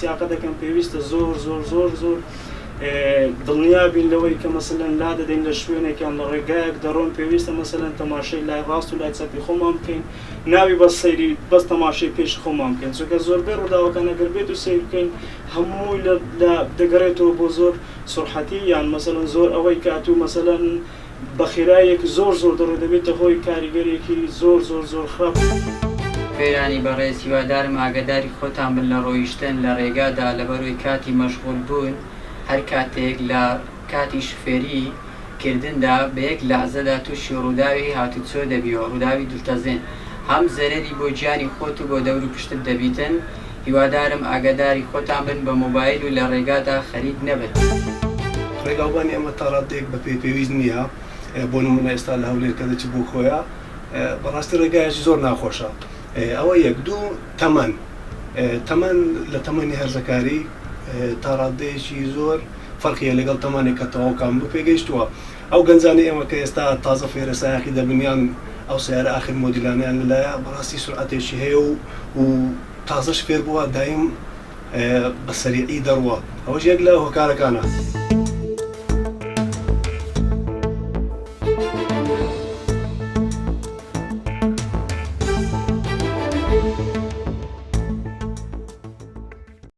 سیاقە دەکەن پێویستە زۆر زۆر زۆر زۆر دڵنیا بین لەوەی کە مەسەلەن لا دەدەین لە شوێنێک یان لە ڕێگایەک دەڕۆن پێویستە مەسەلەن تەماشای لای ڕاست و لای چەپی خۆمان بکەین ناوی بەس سەیری بەس تەماشای پێشی خۆمان بکەین چونکە زۆربەی ڕووداوەکان ئەگەر بێت و سەیر بکەین هەمووی لە لە دەگەڕێتەوە بۆ زۆر سوڕحەتی یان مەسەلەن زۆر ئەوەی کە ئەتوو مەسەلەن بە خێراییەکی زۆر زۆر دەڕۆی دەبێتە هۆی کاریگەریەکی زۆر زۆر زۆر خراپ. فێرانی بەڕێز هیوادارم ئاگاداری خۆتان بن لە ڕۆیشتن لە ڕێگادا لەبەرئەوەی کاتی مەشغوڵ بوون هەر کاتێک لە کاتی شوفێری کردندا بە یەک لەعزەدا توشی ڕووداوی هاتوچۆ دەبیەوە ڕووداوی دڵتەزێن هەم زەرەری بۆ گیانی خۆت و بۆ دەورو پشتت دەبیتن هیوادارم ئاگاداری خۆتان بن بە مۆبایل و لە ڕێگادا خەریک نەبن. ڕێگاوبانی ئێمە تا ڕاددەیەک بە پێی پێویست نییە، بۆ نموونە ئێستا لە هەولێر کە دەچی بۆ کۆیە بەڕاستی ڕێگایەکی زۆر ناخۆشە، ئەوە یەک، دوو تەمەن، تەمەن لە تەمەنی هەرزەکاری تا ڕاددەیەکی زۆر فەرقی هەیە لەگەڵ تەمەنێک کە تەواو کامل و پێگەیشتووە، ئەو گەنجانەی ئێمە کە ئێستا تازە فێرە سایەقی دەبن یان ئەو سەیارە ئاخر مۆدیلانەیان لەلایە بەڕاستی سورعەتێکی هەیە و و تازەش فێر بووە دایم بە سەریعی دەڕوا ئەوەش یەک لە هۆکارەکانە.